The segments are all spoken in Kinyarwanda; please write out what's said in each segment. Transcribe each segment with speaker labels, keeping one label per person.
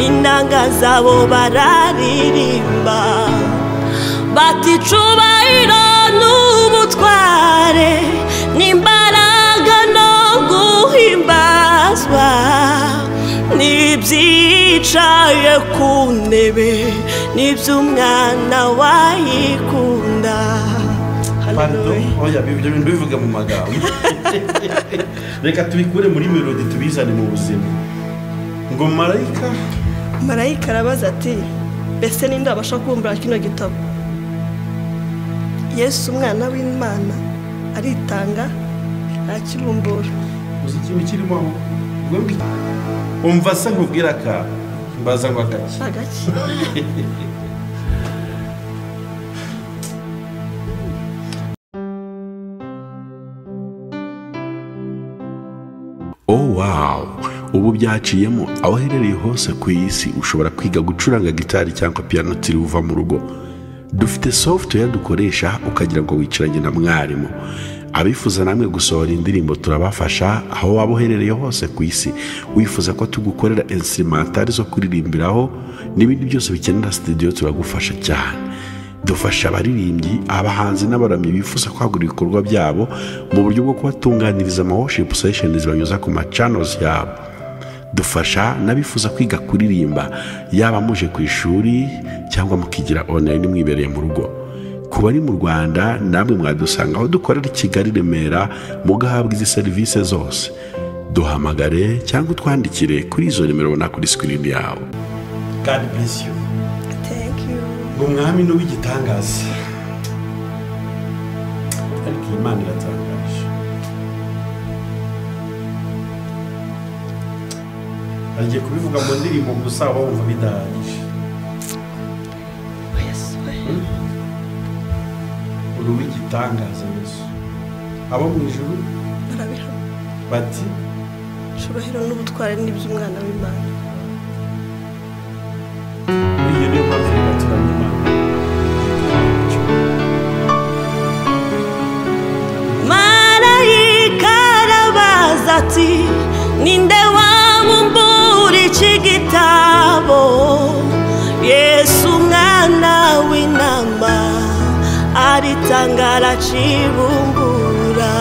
Speaker 1: Inanga zabo bararirimba bati icubahiro n'ubutware n'imbaraga no guhimbazwa n'ibyicaye ku ntebe n'iby'umwana wayikunda.
Speaker 2: Pardon, oya ibyo bintu bivuga mu magambo. Reka tubikure muri melody tubizane mu buzima. Ngo marayika
Speaker 1: arabaza ati mbese ninde abasha kubumbura kino gitabo? Yesu umwana w'Imana aritanga arakibumbura.
Speaker 2: Uzi ikintu kirimo aho? Umva se nkubwira ka mbaza ngo agaki.
Speaker 1: Agaki.
Speaker 2: Oh wow! Ubu byaciyemo aho uherereye hose ku isi ushobora kwiga gucuranga gitari cyangwa piano utiriwe uva mu rugo. Dufite software dukoresha ukagira ngo wicaranye na mwarimu. Abifuza namwe gusohora indirimbo turabafasha aho waba uherereye hose ku isi. Wifuza ko tugukorera instrumental zo kuririmbiraho n'ibindi byose bikenera studio turagufasha cyane. Dufasha abaririmbyi, abahanzi n'abaramyi bifuza kwagura ibikorwa byabo mu buryo bwo kubatunganiriza ama worship sessions banyuza ku ma channels yabo. Dufasha n'abifuza kwiga kuririmba yaba muje ku ishuri cyangwa mukigira online mwibereye mu rugo. Ku bari mu Rwanda namwe mwadusanga aho dukorera i Kigali Remera mugahabwa izi serivisi zose. Duhamagare cyangwa utwandikire kuri izo nimero ubona kuri screen yawe. God bless you.
Speaker 1: Thank you.
Speaker 2: Umwami ni uw'igitangaza. Ariko Imana iratangaje. Agiye kubivuga mu ndirimbo gusa wumva bidahagije. Uri uw'igitangaza Yesu. Abo mu ijuru
Speaker 1: barabihamya
Speaker 2: bati
Speaker 1: icubahiro n'ubutware n'iby'umwana w'Imana.
Speaker 2: Iyo niyo mpamvu turamya Imana.
Speaker 1: Marayika arabaza ati ninde wabumbura iki gitabo? Yesu umwana w'intama aritanga arakibumbura.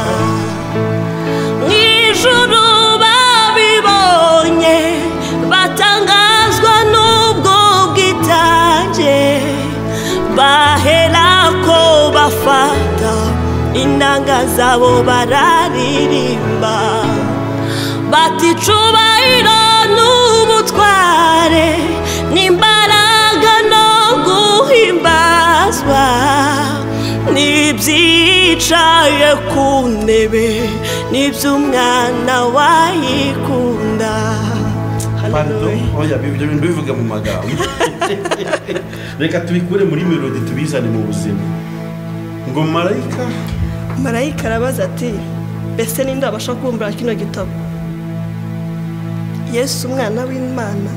Speaker 1: Mu ijuru babibonye batangazwa n'ubwo bwitange, baherako bafata inanga zabo bararirimba bati icubahiro n'ubutware n'imbaraga no guhimbazwa n'ibyicaye ku ntebe n'iby'umwana wayikunda.
Speaker 2: Pardon, oya ibyo bintu bivuga mu magambo. Reka tubikure muri melody tubizane mu buzima. Ngo marayika
Speaker 1: arabaza ati mbese ninde abasha kubumbura kino gitabo? Yesu umwana w'Imana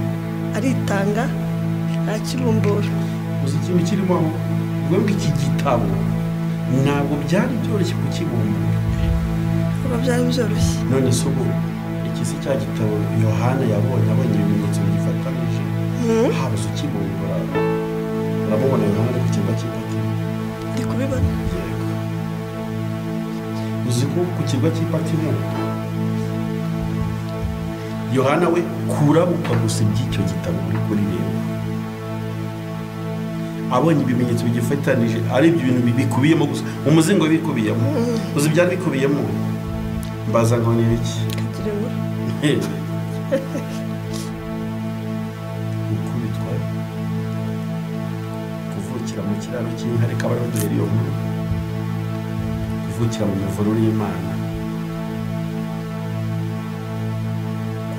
Speaker 1: aritanga arakibumbura.
Speaker 2: Uzi ikintu kirimo aho? Ngo iki gitabo ntabwo byari byoroshye kukibumbura.
Speaker 1: Ntabwo byari byoroshye.
Speaker 2: None se ubu iki si cya gitabo Yohana yabonye abonye ibimenyetso bigifatanije? Habuze ukibumbura. Uramubona Yohana ari ku kirwa cy'i Patimo.
Speaker 1: Ndi kubibona.
Speaker 2: Yego. Uzi ko ku kirwa cy'i Patimo Yohana we kurabukwa gusa iby'icyo gitabo uri kuririmba. Abonye ibimenyetso bigifatanije ari ibyo bintu bikubiyemo gusa umuzingo bikubiyemo. Uzi byari bikubiyemo? Mbaza ngo ni ibiki? Gukubitwa, kuvukira mu kiraro cy'inka, reka bari baduhera iyo nkuru. Kuvukira mu muvururu y'Imana,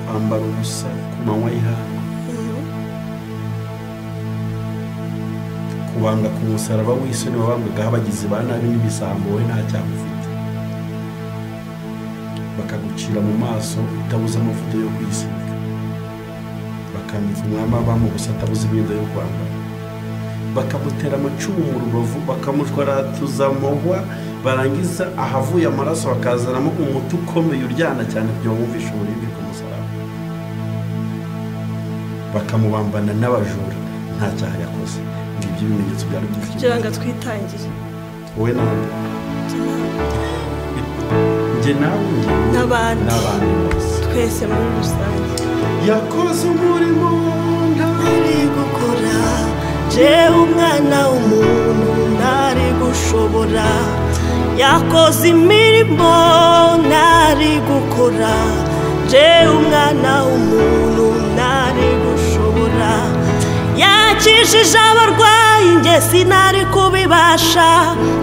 Speaker 2: kwambara ubusa ku manywa y'ihangu, kubanga ku musaraba w'isoni wabambwagaho abagizi ba nabi n'ibisambo, wowe nta cyaha ufite, bakagucira mu maso utabuze amavuta yo kwisiga, bakambika umwami abamo gusa atabuze imyenda yo kwambara, bakamutera amacumu mu rubavu, bakamushwaratuza amahwa, barangiza ahavuye amaraso bakazanamo umuti ukomeye uryana cyane kugira ngo wumvishe uburibwe ku musaraba. Bakamubambana n'abajura nta cyaha yakoze. Ngibyo ibimenyetso byari byinshi
Speaker 1: kugira ngo twitangire.
Speaker 2: Wowe nande? Njye nawe
Speaker 1: n'abandi twese muri rusange.
Speaker 2: Yakoze umurimo
Speaker 1: ntari gukora, jewe umwana w'umuntu ntari gushobora. Yakoze imirimo ntari gukora, jewe umwana w'umuntu ntari gushobora. Yakijije abarwayi njye sinari kubibasha,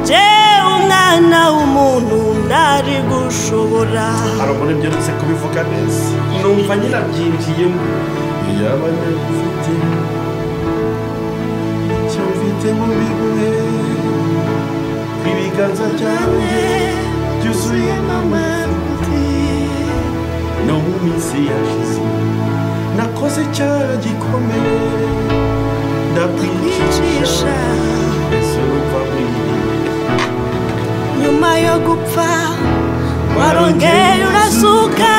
Speaker 1: jewe umwana w'umuntu ntari gushobora.
Speaker 2: Hari umuntu byanditse kubivuga neza, numva nyirabyinjiyemo. Yaba nyagufite icyo mfite mu biguhe, ibiganza byanjye byuzuye amazi. No mu minsi yashize nakoze icyaha gikomeye, ndakwicisha ese urumva buriye.
Speaker 1: Nyuma yo gupfa warongeye urazuka,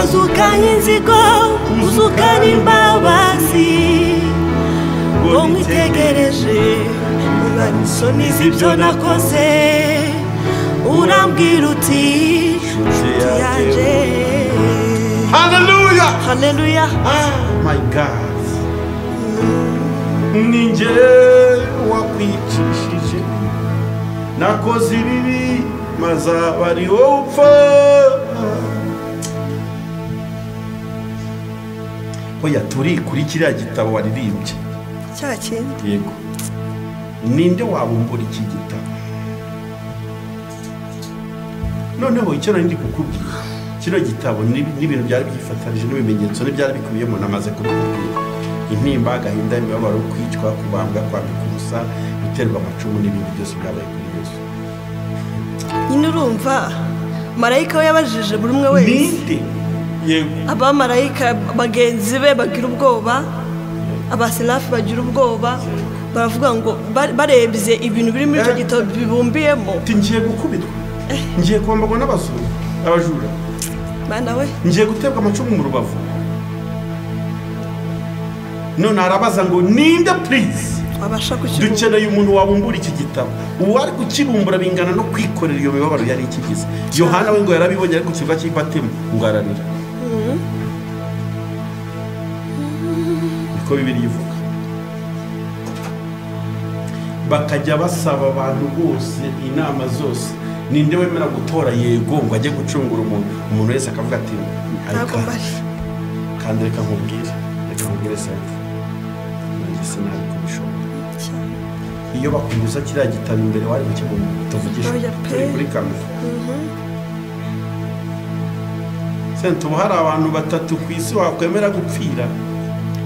Speaker 1: utazukanye inzigo uzukanye imbabazi. Ngo nkwitegereje umwana isoni z'ibyo nakoze, urambwira uti nshuti yanjye.
Speaker 2: Hallelujah!
Speaker 1: Hallelujah!
Speaker 2: Ah my God! Ninjye wakwicishije, nakoze ibibi maze aba ari wowe upfa. Oya, turi kuri kiriya gitabo waririmbye.
Speaker 1: Cya kindi?
Speaker 2: Yego. Ninde wabumbura iki gitabo? Noneho icyo nari ndi kukubwira, kino gitabo n'ibintu byari byifatanije n'ibimenyetso n'ibyari bikubiyemo namaze kubikubwira. Intimba, agahinda, imibabaro, kwicwa, kubambwa, kwambika ubusa, guterwa amacumu n'ibindi byose byabaye kuri Yesu.
Speaker 1: Nyine urumva marayika we yabajije buri umwe wese.
Speaker 2: Ninde? Yego.
Speaker 1: Abamarayika bagenzi be bagira ubwoba, abaserafi bagira ubwoba, baravuga ngo barebye ibintu biri muri icyo gitabo bibumbiyemo.
Speaker 2: Ngiye gukubitwa, ngiye kwambagwa n'abazungu, abajura.
Speaker 1: Mana we,
Speaker 2: ngiye guterwa amacumu mu rubavu. None arabaza ngo ninde please
Speaker 1: wabasha kukibumbura?
Speaker 2: Dukeneye umuntu wabumbura iki gitabo. Uwari kukibumbura bingana no kwikorera iyo mibabaro yari ikigize. Yohana we ngo yarabibonye ariko kiva cy'Ipatimo ngo ararira. Niko Bibiliya ivuga. Bakajya basaba abantu bose inama zose, ninde wemera gutora yego ngo ajye gucungura umuntu? Umuntu wese akavuga ati
Speaker 1: ntabwo mbari.
Speaker 2: Kandi reka nkubwire, reka nkubwire sente, nanjye sinari kubishobora. Iyo bakunyuza kiriya gitabo imbere wari gukibona, tuvugisha turi kuri kamera. Sente, ubu hari abantu batatu ku isi wakwemera gupfira?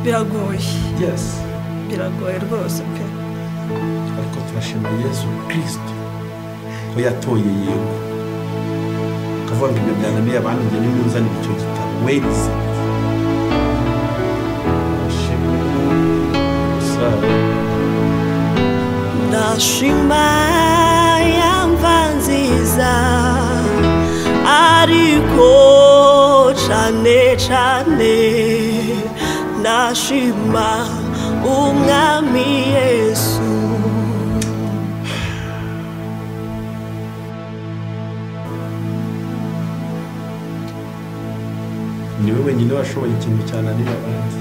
Speaker 1: Biragoye.
Speaker 2: Yes.
Speaker 1: Biragoye rwose pe.
Speaker 2: Ariko turashima Yesu Kristo ko yatoye yego, akavuga ngo ibyo byananiye abandi, njye nimunzanire icyo gitabo. Where is it?
Speaker 1: Ndashima yamva nziza, ariko cyane cyane ndashima umwami Yesu.
Speaker 2: Niwe wenyine washoboye ikintu cyananira abandi.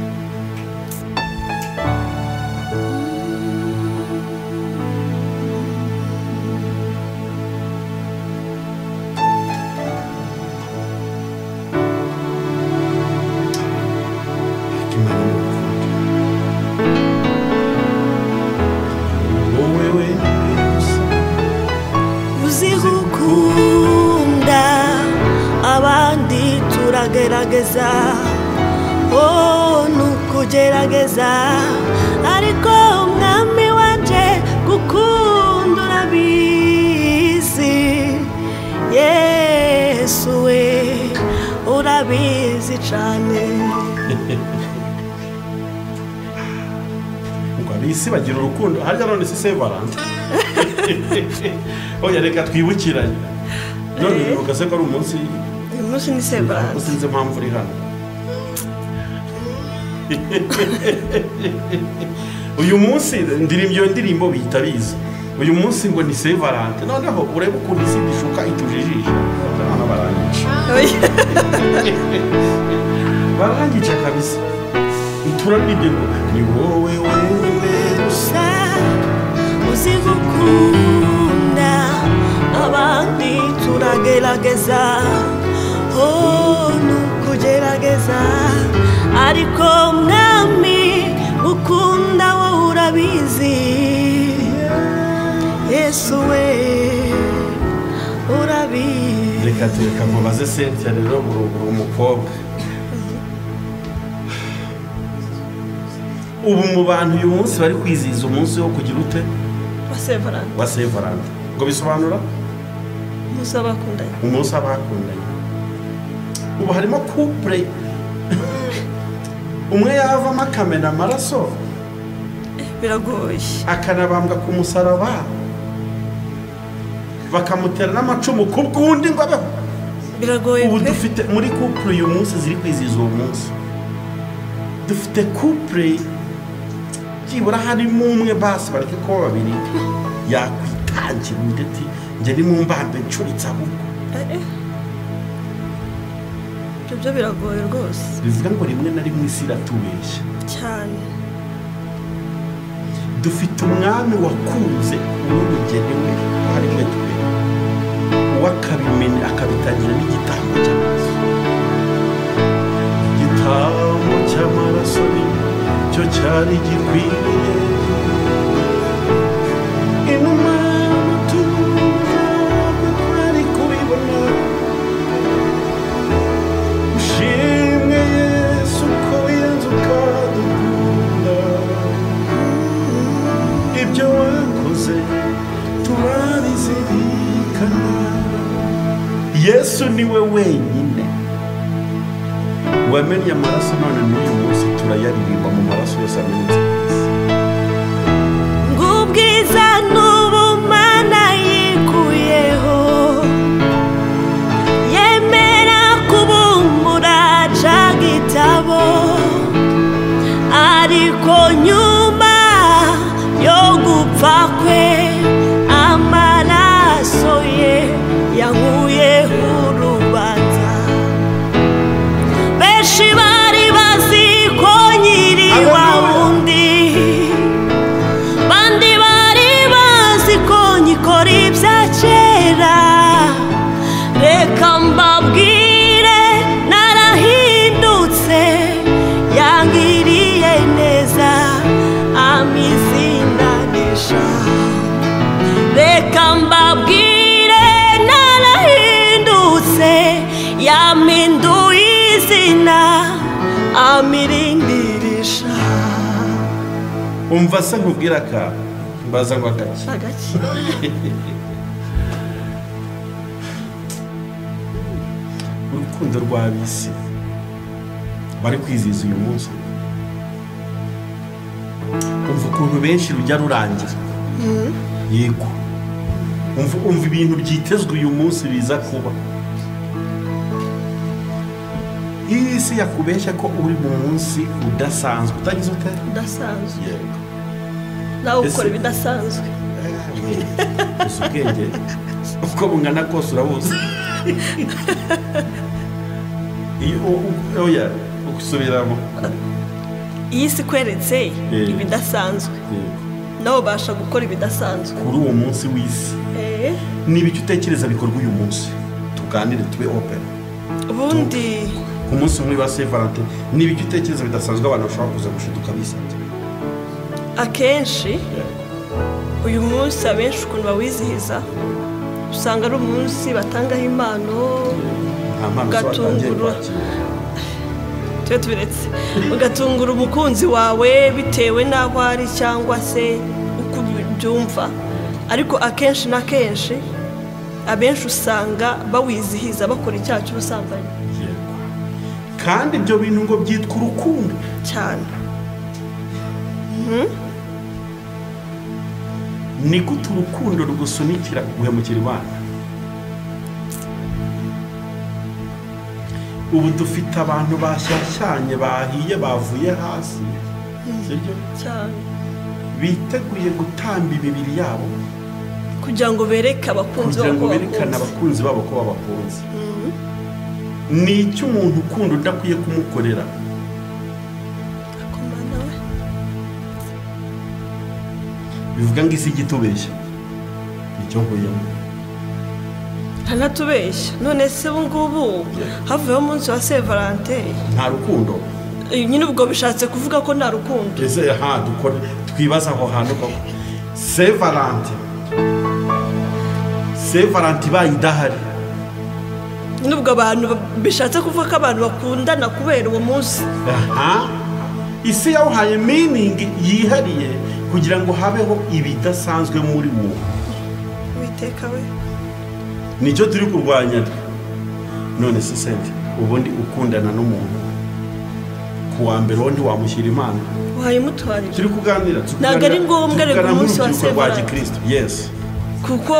Speaker 1: Turagerageza, oh nukugerageza, ariko umwami wanje gukunda urabizi. Yesu we urabizi cyane.
Speaker 2: Ngo abisi bagira urukundo, harya none si Saint Valentin. Oya reka twibukiranye. None bivuga se ko ari umunsi?
Speaker 1: Uyu munsi ni Saint Valentin.
Speaker 2: Sinzi impamvu uri hano. Uyu munsi ndirimbye iyo ndirimbo bihita biza. Uyu munsi ngo ni Saint Valentin, noneho urebe ukuntu isi ishuka itujijisha. Noneho barangica. Barangica kabisa. Turaririmbye ngo ni wowe wenyine
Speaker 1: gusa uzi gukunda, abandi turagerageza, oh nukugerageza, ariko mwami ukunda wowe urabizi, Yesu we urabizi.
Speaker 2: Reka tureka nkubaze Cynthia rero, uri umukobwa. Ubu mu bantu uyu munsi bari kwizihiza umunsi wo kugira ute?
Speaker 1: Wa Saint Valentin.
Speaker 2: Wa Saint Valentin. Ngo bisobanura?
Speaker 1: Umunsi w'abakundanye.
Speaker 2: Umunsi w'abakundanye. Ubu harimo couple umwe yavamo akamena amaraso,
Speaker 1: biragoye,
Speaker 2: akanabambwa ku musaraba, bakamutera n'amacumu ku bw'undi ngo abeho.
Speaker 1: Biragoye.
Speaker 2: Ubu dufite muri couple uyu munsi ziri kwizihiza uwo munsi, dufite couple byibura harimo umwe basi bareke kuba babiri yakwitangira undi ati njye ni mu mbambe ncuritse ahubwo.
Speaker 1: Ibyo biragoye rwose.
Speaker 2: Bivuga ngo rimwe na rimwe isi iratubeshya
Speaker 1: cyane.
Speaker 2: Dufite umwami wakunze umugeni we harimo twe, uwakabimena akabitangira n'igitambo cy'amaraso. Igitambo cy'amaraso cyo cyari gikwiriye inuma ntabwo twari kubibona. Ushimwe Yesu ko wiyanze ukadukunda, ibyo wakoze turabizirikana. Yesu niwe wenyine wamennye amaraso, none n'uyu munsi turayaririmba mu maraso yose amenetse ku isi.
Speaker 1: Ngubwiza n'ubumana yikuyeho, yemera kubumbura ca gitabo, ariko nyuma yo gupfa kwe amaraso ye yankuyeho urubanza. Benshi bari bazi ko nyiri wa wundi, bandi bari bazi ko nyikora ibya kera. Reka mbabwire narahindutse, yangiriye neza amizinanisha. Reka mbabwire narahindutse, yampinduye izina amirindirisha.
Speaker 2: Umva se nkubwira ka mbaza ngo agaki.
Speaker 1: Agaki.
Speaker 2: Urukundo rw'ab'isi bari kwizihiza uyu munsi, umva ukuntu benshi rujya rurangira. Yego, umva ibintu byitezwe uyu munsi biza kuba. Iyi si yakubeshya ko uri mu munsi udasanzwe, utagize ute?
Speaker 1: Udasanzwe.
Speaker 2: Yego.
Speaker 1: Nawe ukora ibidasanzwe.
Speaker 2: Uzi ubwenge uko bungana kose urabuzi. Oya, ukusubiramo.
Speaker 1: Iyi si kweretse ibidasanzwe, nawe ubasha gukora ibidasanzwe
Speaker 2: kuri uwo munsi w'isi. Niba icyo utekereza bikorwa uyu munsi, tuganire tube open.
Speaker 1: Ubundi
Speaker 2: ku munsi umwe wa Saint Valentin, niba icyo utekereza bidasanzwe abantu bashobora kuza gushiduka bisanze.
Speaker 1: Akenshi uyu munsi abenshi ukuntu bawizihiza usanga ari umunsi batangaho impano, ugatungura tube tubiretse, ugatungura umukunzi wawe bitewe n'aho ari cyangwa se uko ubyumva. Ariko akenshi na kenshi abenshi usanga bawizihiza bakora icyaha cy'ubusambanyi.
Speaker 2: Kandi ibyo bintu ngo byitwa urukundo
Speaker 1: cyane.
Speaker 2: Ni gute urukundo rugusunikira guhemukira Imana? Ubu dufite abantu bashyashyanye bahiye bavuye hasi, sibyo?
Speaker 1: Cyane.
Speaker 2: Biteguye gutamba imibiri yabo
Speaker 1: kugira ngo bereke abakunzi
Speaker 2: kugira
Speaker 1: babo
Speaker 2: ngo
Speaker 1: ko
Speaker 2: berekane
Speaker 1: babakunze.
Speaker 2: abakunzi babo ko babakunze. Ni icyo umuntu ukunda udakwiye kumukorera.
Speaker 1: Ako Mana we.
Speaker 2: Bivuga ngo isi igitubeshya icyo nkuyemo.
Speaker 1: Ntanatubeshya. None se ubu ngubu havuyeho umunsi wa Saint Valentin,
Speaker 2: nta rukundo.
Speaker 1: Nyine ubwo bishatse kuvuga ko nta rukundo.
Speaker 2: Ese ha dukore twibaza aho hantu koko Saint Valentin, Saint Valentin ibaye idahari,
Speaker 1: Nyine ubwo abantu bishatse kuvuga ko abantu bakundana kubera uwo munsi.
Speaker 2: Aha isi yawuhaye meaning yihariye kugira ngo habeho ibidasanzwe muri wo.
Speaker 1: Uwiteka we.
Speaker 2: Nicyo turi kurwanya twe. None se sente ubundi ukundana n'umuntu ku wa mbere wo ntiwamushyira impano?
Speaker 1: Wayimutwarira.
Speaker 2: Turi kuganira, turi
Speaker 1: Ntabwo ari
Speaker 2: kuganira-
Speaker 1: ngombwa
Speaker 2: turi
Speaker 1: reka
Speaker 2: kuganira
Speaker 1: umunsi wa
Speaker 2: nk'urubyiruko
Speaker 1: Saint
Speaker 2: rwa
Speaker 1: Valentin.
Speaker 2: gikristo. Yes.
Speaker 1: Kuko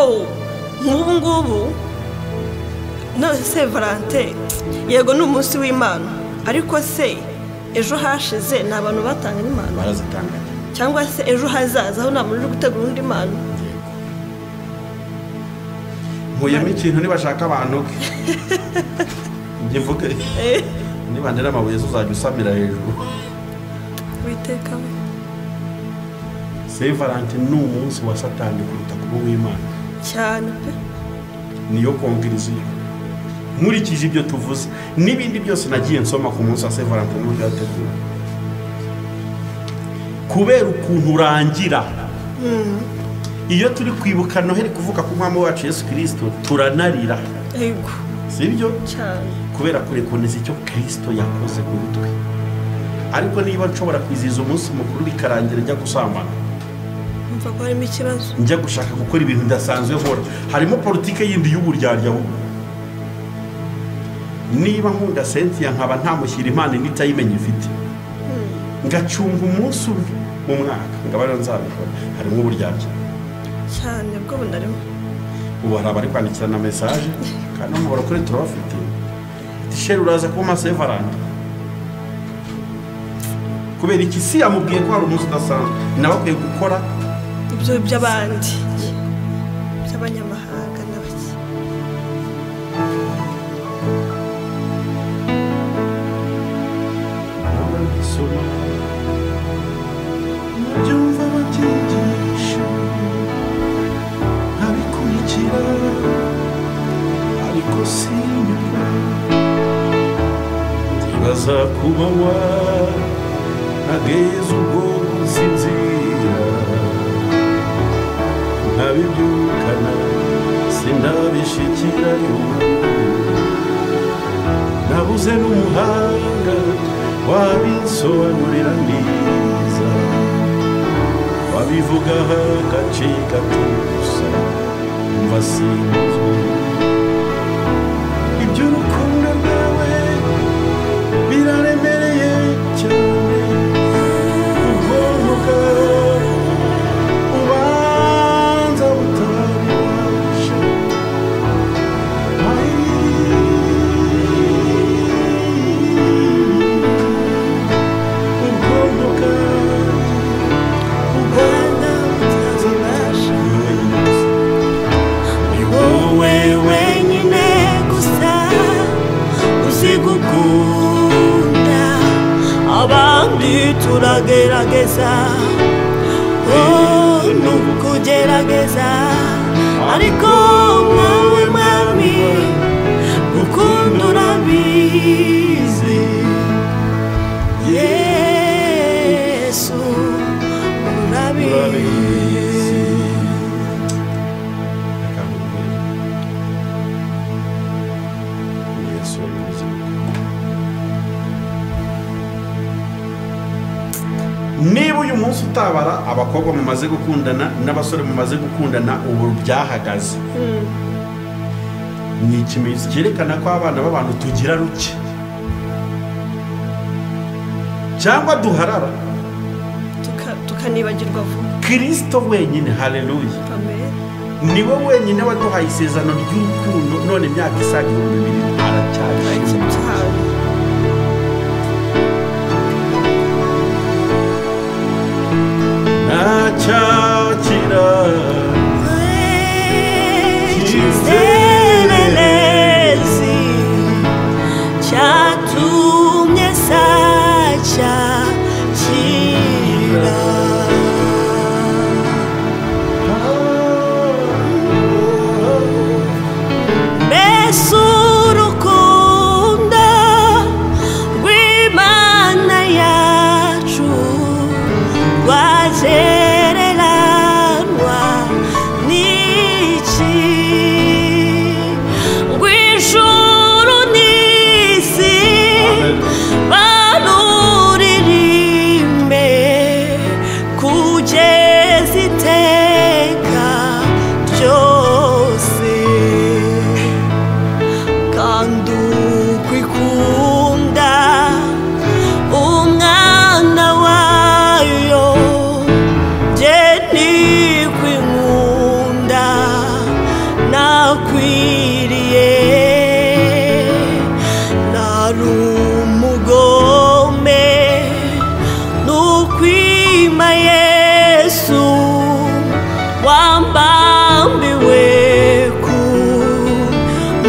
Speaker 1: nk'ubu ngubu none Saint Valentin yego ni umunsi w'Imana, ariko se ejo hashize ni abantu batanga impano
Speaker 2: barazitanganye,
Speaker 1: cyangwa se ejo hazaza aho nta muntu uri gutegura undi mpano.
Speaker 2: Nkuyemo ikintu nibashaka abantu ngivuge nibandera amabuye uzajya usamira hejuru.
Speaker 1: Uwiteka we.
Speaker 2: Saint Valentin ni umunsi wa Satani kuruta kuba uw'Imana.
Speaker 1: Cyane pe.
Speaker 2: Niyo kongiriziyo. Nkurikije ibyo tuvuze n'ibindi byose nagiye nsoma ku munsi wa Saint Valentin n'uburyo yateguwe, kubera ukuntu urangira iyo turi kwibuka Noheli kuvuka ku mwami wacu Yesu Kristo turanarira,
Speaker 1: Yego.
Speaker 2: sibyo?
Speaker 1: Cyane.
Speaker 2: Kubera kurekoneza icyo Kristo yakoze kuri twe. Ariko niba nshobora kwizihiza umunsi mukuru bikarangira njya gusambana,
Speaker 1: Umva ko harimo ikibazo.
Speaker 2: njya gushaka gukora ibintu bidasanzwe nkora, harimo politike yindi y'uburyarya ahubwo. Niba nkunda Cynthia nkaba ntamushyira impano n'itayimenya ifite, ngacunga umunsi umwe mu mwaka ngaba rero nzabikora, harimo uburyarya
Speaker 1: Cyane bwo bunarimo.
Speaker 2: Ubu hari abari kwandikirana message kandi no mu barokore turabafite. Ati sheri uraza kuba Saint Valentin. Kubera iki si yamubwiye ko hari umunsi udasanzwe nawe akwiye gukora
Speaker 1: ibyo by'abandi by'abanyamahanga n'abaki.
Speaker 2: Nabyumva babyigisha nkabikurikira ariko sinyurwa, ntibaza kubawa nageze ubwo nsinzira nkabibyukana sindabishikirayo, nabuze n'umuhanga wabinsobanurira neza, wabivuga agace gato gusa umva sinzwe. Iby'urukundo rwawe biraremereye cyane, ubwonko bwawe ubanza butabibasha. Ubwonko bwanjye
Speaker 1: Ubanza butabibasha.
Speaker 2: ni wowe
Speaker 1: Wenyine gusa uzi gukunda, abandi turagerageza, oh ni ukugerageza, ariko mwawe mwami gukunda urabizi. Yesu urabizi.
Speaker 2: Reka nkubwire. Ni Yesu wenyine uzi gukunda. Niba uyu munsi utabara abakobwa mumaze gukundana n'abasore mumaze gukundana ubu byahagaze, ni ikimenyetso cyerekana ko abana b'abantu tugira ruke cyangwa duharara,
Speaker 1: Tukanibagirwa vuba.
Speaker 2: Kristo wenyine, haleluya,
Speaker 1: Amen.
Speaker 2: niwe wenyine waduhaye isezerano ry'urukundo, none imyaka isaga 2000 aracyari.
Speaker 1: Cyane.
Speaker 2: Sacyakira
Speaker 1: Ikizererezi cyatumye sacyakira. Mbese urukundo rw'Imana yacu rwagereranwa n'iki? Ngo ijuru n'isi baruririmbe kugeza iteka ryose. Kandi ukwikunda umwana wayo jye nikwinkunda nakwiriye. Nari umugome nukwima Yesu wambambiwe ku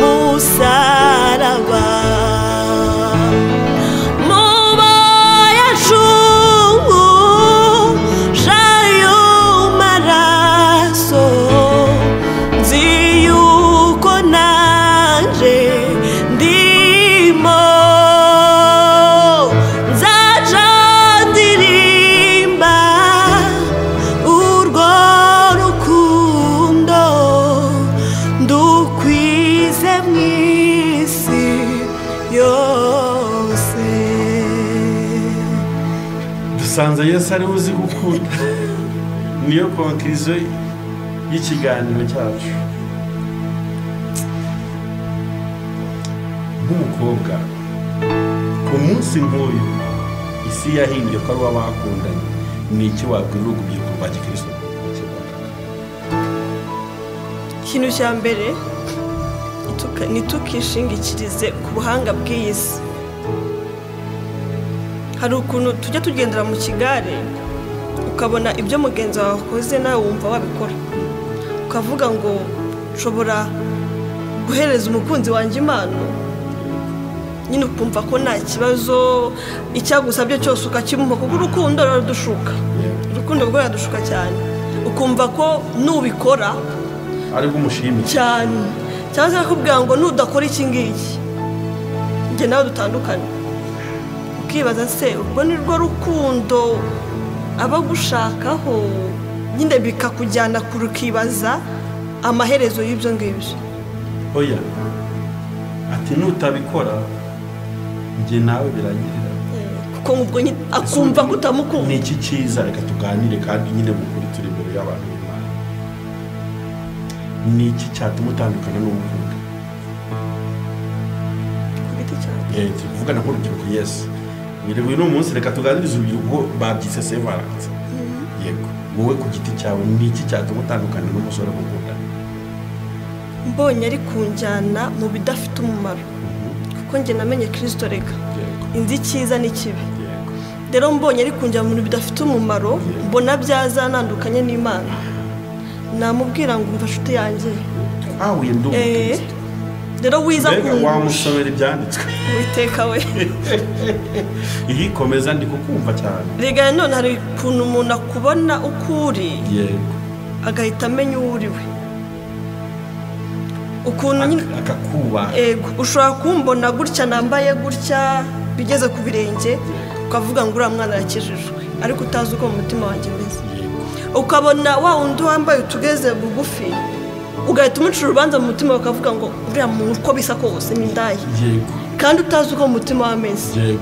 Speaker 1: musaraba. Muba yacungu jayo maraso nzi yuko nanje ndimo nzaja ndirimba urwo rukundo ndukwize mu isi yose.
Speaker 2: Dusanze Yesu ari uzi gukunda. Niyo konkirizo y'ikiganiro cyacu. Nk'umukobwa ku munsi nk'uyu isi yahimbye ko ari uw'abakundanye, ni iki wabwira urubyiruko rwa gikristo?
Speaker 1: Ikintu cya mbere, ntitukishingikirize ku buhanga bw'iyi si. Hari ukuntu tujya tugendera mu kigare ukabona ibyo mugenzi wawe akoze nawe wumva wabikora, ukavuga ngo nshobora guhereza umukunzi wanjye impano, nyine ukumva ko nta kibazo, icyagusabye cyose ukakimuha, kuko urukundo ruradushuka. Urukundo rwo ruradushuka cyane, ukumva ko nubikora
Speaker 2: aribwo umushimisha
Speaker 1: cyane, cyangwa se akakubwira ngo nudakora iki ngiki njye nawe dutandukane. Ukibaza se urwo ni rwo rukundo aba agushakaho? Nyine bikakujyana kure, ukibaza amaherezo y'ibyo ngibyo.
Speaker 2: Oya, ati nutabikora njye nawe birangirira,
Speaker 1: kuko ubwo nyine akumva ko utamukunda.
Speaker 2: Ni iki cyiza? Reka tuganire kandi nyine mukuri turi imbere y'abantu b'Imana. Ni iki cyatuma utandukana n'uwukunda?
Speaker 1: Ku giti cyanjye
Speaker 2: Turi kuvugana nk'urubyiruko. Yesu uyu ni umunsi, reka tuganirize urubyiruko babyise Saint Valentin. Yego, wowe ku giti cyawe ni iki cyatuma utandukana n'umusore mukundana?
Speaker 1: Mbonye ari kunjyana mu bidafite umumaro, kuko njye namenye Kristo, reka inzi icyiza n'ikibi. Rero mbonye ari kunjyana mu bintu bidafite umumaro, mbona byazanandukanye n'Imana, namubwira ngo umva nshuti yanjye,
Speaker 2: Twahuye ndi umukristo.
Speaker 1: Rero wiza
Speaker 2: Mbega
Speaker 1: kungusha
Speaker 2: wamusomera ibyanditswe.
Speaker 1: Uwiteka we.
Speaker 2: Iyi komeza, ndi kukumva cyane.
Speaker 1: Rega none hari ukuntu umuntu akubona uko uri, agahita amenya uwo uri we. Ukuntu nyine
Speaker 2: Akakubaha.
Speaker 1: Ego, ushobora kumbona gutya nambaye gutya bigeze ku birenge, ukavuga ngo uriya mwana arakijijwe, ariko utazi uko mu mutima wanjye meze. Ukabona wa wundi wambaye utugeze bugufi, ugahita umucira urubanza mu mutima, ukavuga ngo uriya muntu uko bisa kose ni indaya, kandi utazi uko mu mutima we ameze.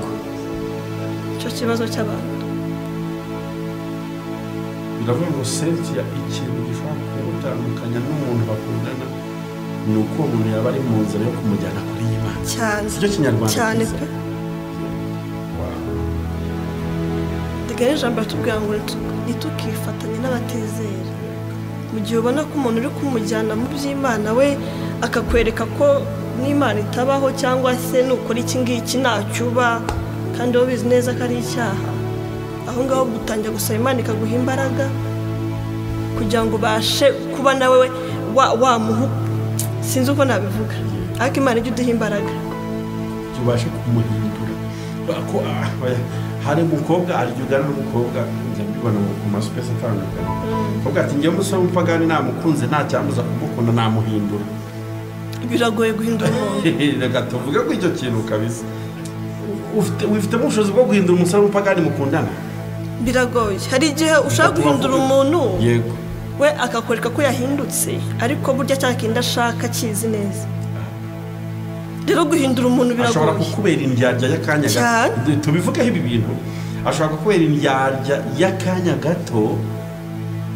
Speaker 1: Icyo kibazo cy'abantu.
Speaker 2: Biravuga ngo Cynthia, ikintu gishobora kumutandukanya n'umuntu bakundana ni uko uwo muntu yaba ari mu nzira yo kumujyana kuri iyi Mana.
Speaker 1: Cyane.
Speaker 2: Sicyo kinyarwanda
Speaker 1: Cyane
Speaker 2: cyiza?
Speaker 1: pe.
Speaker 2: Wow.
Speaker 1: Rega n'ijambo riratubwira ngo ntitukifatanye n'abatizera. Mu gihe ubona ko umuntu uri kumujyana mu by'Imana we akakwereka ko n'Imana itabaho, cyangwa se nukora iki ngiki ntacyo uba, kandi wowe ubizi neza ko ari icyaha, aho ngaho gutangira gusaba Imana ikaguha imbaraga kugira ngo ubashe kuba nawe wamuha. Sinzi uko nabivuga, ariko Imana ijya iduha imbaraga
Speaker 2: tubashe kumuhindura. Hari umukobwa arya n'umukobwa, njya mbibona ku masupesi atandukanye, umukobwa ati njyewe umusore w'umupagani namukunze nta cyambuza kumukunda, namuhindura.
Speaker 1: Biragoye guhindura umuntu.
Speaker 2: Reka tuvuge ko icyo kintu kabisa wifitemo ubushobozi bwo guhindura umusore w'umupagani mukundana.
Speaker 1: Biragoye. Hari igihe ushaka guhindura umuntu,
Speaker 2: yego,
Speaker 1: we akakwereka ko yahindutse, ariko burya cya kindi ashaka akizi neza. Rero guhindura umuntu biragoye.
Speaker 2: Ashobora kukubera indyarya y'akanya gato. Tubivugeho ibi bintu. Ashobora kukubera indyarya y'akanya gato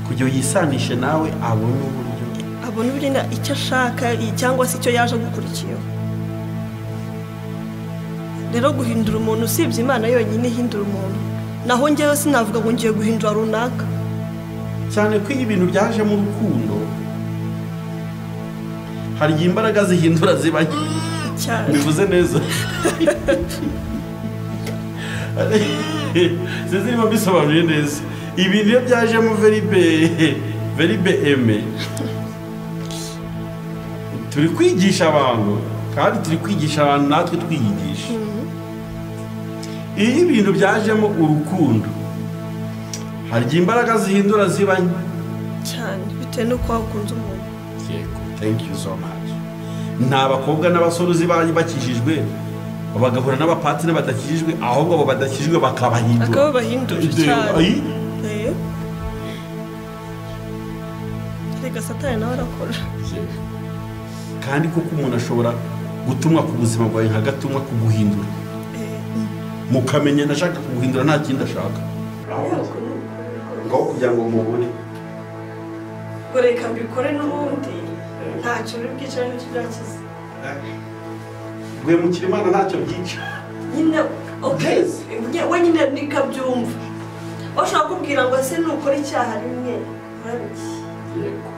Speaker 2: kugira yisanishe nawe, abone uburyo,
Speaker 1: abone uburyo icyo ashaka cyangwa se icyo yaje gukurikiyeho. Rero guhindura umuntu usibye Imana yonyine ihindura umuntu. Naho njyewe sinavuga ngo ngiye guhindura runaka.
Speaker 2: Cyane ko iyo ibintu byaje mu rukundo hari igihe imbaraga zihindura ziba
Speaker 1: cyane.
Speaker 2: Bivuze neza. Sinzi niba mbisobanuye neza. Ibintu iyo byajemo veribe eme, turi kwigisha abantu, kandi turi kwigisha abantu natwe twiyigisha. Iyo ibintu byajemo urukundo hari igihe imbaraga zihindura ziba
Speaker 1: cyane, bitewe n'uko wakunze umuntu.
Speaker 2: Yego, thank you so much. Nta bakobwa n'abasore uzi bakijijwe bagahura n'abapatine badakijijwe, ahubwo abo badakijijwe bakabahindura.
Speaker 1: Akabahindura cyane. Reka Satani nawe arakora.
Speaker 2: Kandi koko umuntu ashobora gutumwa ku buzima bwawe nka gatumwa kuguhindura. Mukamenya nashaka kuguhindura nta kindi ashaka. Ngo kugira ngo mubone.
Speaker 1: Reka mbikore n'ubundi ntacyo biri bwica n'icyo byakize.
Speaker 2: Guhemukira Imana ntacyo byica.
Speaker 1: Nyine okay, we nyine nikabyumva. Bashaka kubwira ngo ese nukora icyaha rimwe urabiki.
Speaker 2: Yego.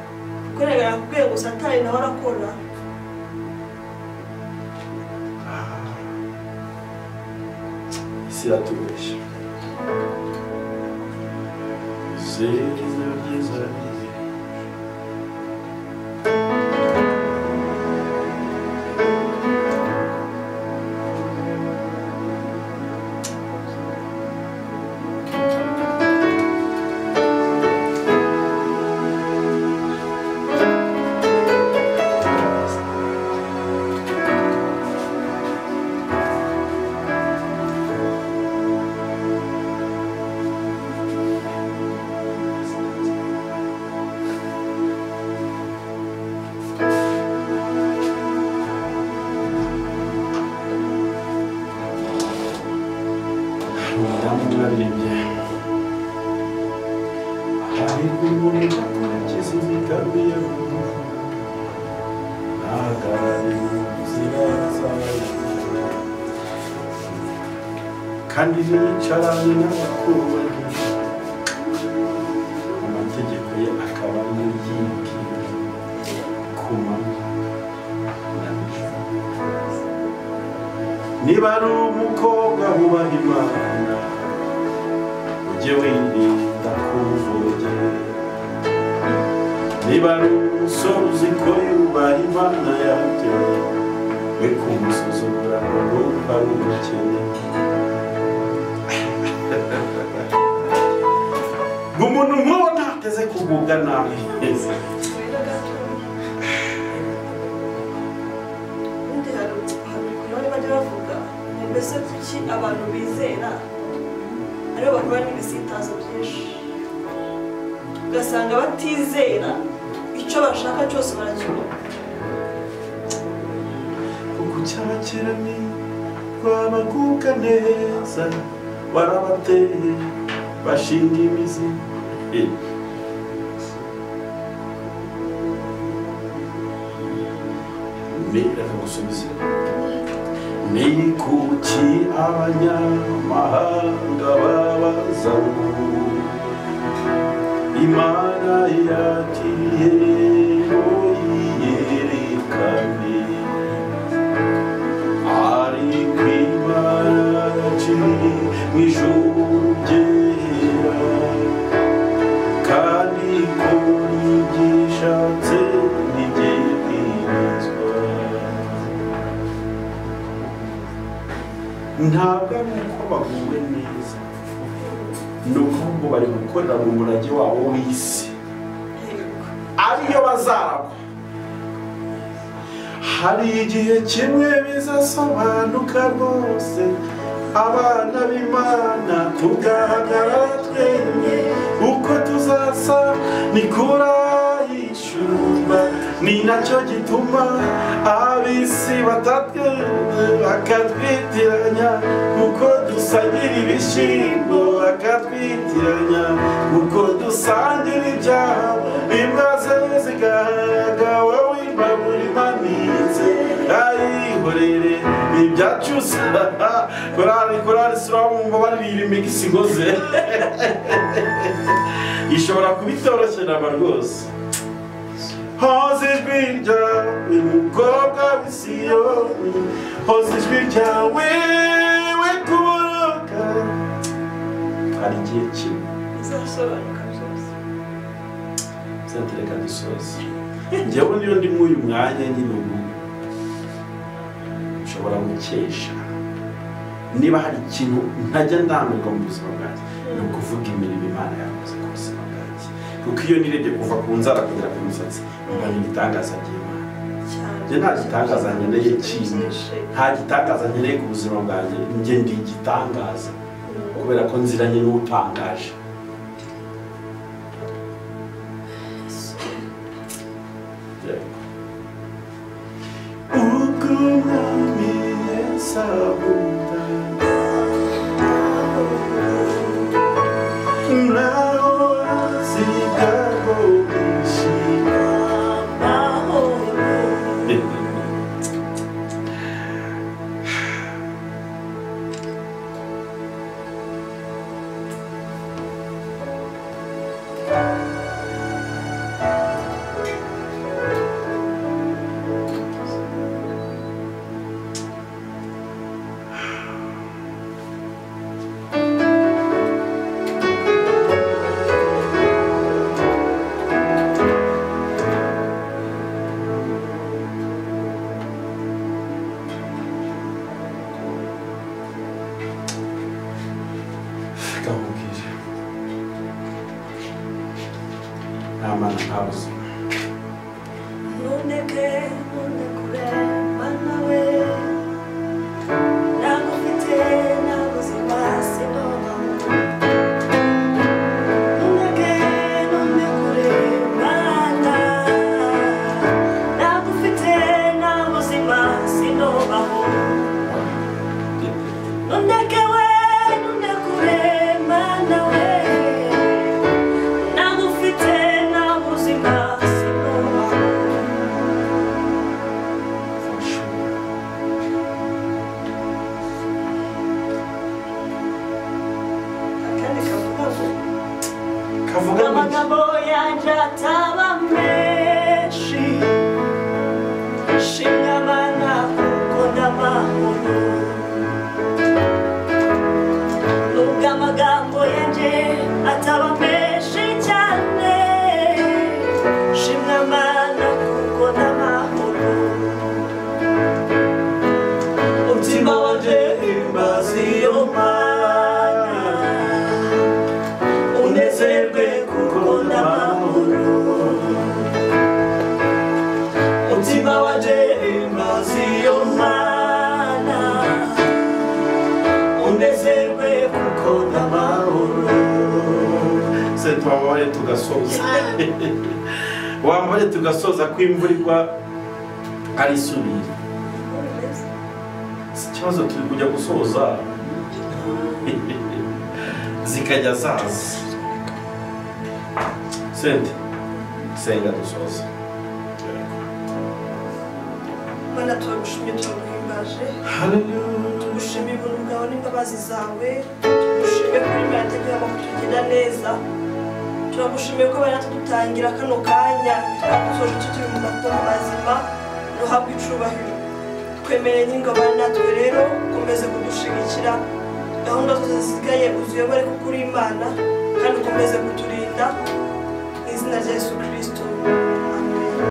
Speaker 1: Kuregera kubwiye ngo Satani nawe arakora.
Speaker 2: Isi iratubeshya. Zeriza byiza. Kandi nicaranye n'abakubaha amategeko ye akaba ariyo yibwira ku manywa na nijoro. Niba ari umukobwa wubaha Imana, ujye wirinda kumvogera. Niba ari umusore uzi ko yubaha Imana yabyo, we kumusuzugura ngo nuko ari umukene. Umuntu nk'uwo ntateze kugubwa nabi.
Speaker 1: Undi hari ukuntu bajya bavuga ngo mbese kuki abantu bizera aribo bakora n'ibisitazo byinshi, ugasanga batizera icyo bashaka cyose barakibona.
Speaker 2: Kuko cyabakirani rwabagubwa neza barabateye bashinga imizi. Reka gusubiza. Ni kuki abanyamahanga babaza ngo Imana yakiriye ngo yiyerekane, ariko Imana yaciye mu ijuru ryera, kandi ko Ntabwo ari uko baguwe neza, ni uko ahubwo bari gukorera mu murage wabo w'isi ariyo bazaragwa. Hari igihe kimwe bizasobanuka rwose, abana b'Imana tugahagarara twemye, uko tuzasa ni kurayishurwa. Ni nacyo gituma ab'isi batatwemye bakatwitiranya, kuko dusangira ibishyimbo bakatwitiranya, kuko dusangira ibyabo. Imbwa ze zigahaga wowe imbabura imanitse, ayihorere ibyacu. Korali korali sura mumva bariririmba imigisigo ze ishobora kuba itoroshye naba rwose. Hoza ijwi ryawe mukobwa w'i Siyoni, hoza ijwi ryawe we kuboroka. Hari igihe kimwe
Speaker 1: bizasobanuka byose.
Speaker 2: Reka dusoze. Njyewe niyo ndi muri uyu mwanya nyine ubu nshobora gukesha. Niba hari ikintu ntajya ndambirwa mu buzima bwanjye ni ukuvuga imirimo Imana yakoze ku buzima bwanjye, kuko iyo nirebye kuva ku nzara kugera ku musatsi mbona ibitangaza by'Imana. Njye nta gitangaza nkeneye kimwe, nta gitangaza nkeneye ku buzima bwanjye, njye ndi igitangaza kubera ko nziranye n'utangaje. Ubwo Umwami Yesu akunda, naho azigaho bwinshi
Speaker 1: Amahoro.
Speaker 2: Reka nkubwire, nta mana nta buzima.
Speaker 1: Ntundeke ntundekure Mana we, nagufite nta buzima sinobaho. Ntundeke ntundekure Mana, nagufite nta buzima sinobaho. Ntundeke we ntundekure Mana we, nagufite nta buzima sinobaho.
Speaker 2: For sure.
Speaker 1: Akandi kavuga ngo
Speaker 2: Kavuga ngo iki?
Speaker 1: amagambo yanjye ataba menshi, shimwa Mana kuko ndamahoro. Nubwo amagambo yanjye ataba menshi cyane, shimwa Mana kuko ndamahoro. Umutima wanjye himbaza iyo Mana, unezerwe kuko ndamahoro. Umutima wanjye himbaza iyo Mana, unezerwe kuko ndamahoro.
Speaker 2: Se twambare tugasoza, wambare tugasoza ko imvura igwa ari isubira. Si ikibazo, turi kujya gusoza zikajya zaza. Sente senga dusoza.
Speaker 1: Mana turagushimye turaguhimbaje,
Speaker 2: Hallelujah.
Speaker 1: tugushimiye ubuntu bwawe n'imbabazi zawe, tugushimiye kuri Imana itagira kutugirira neza, turagushimiye ko bari dutangira kano kanya twadusoje tukiri mu mazima, duhabwe icubahiro. Twemereye n'ingabane natwe rero ukomeze kudushigikira, gahunda zose zisigaye uzuyobore kuko uri Imana, kandi ukomeze kuturinda mu izina rya Yesu Kristo.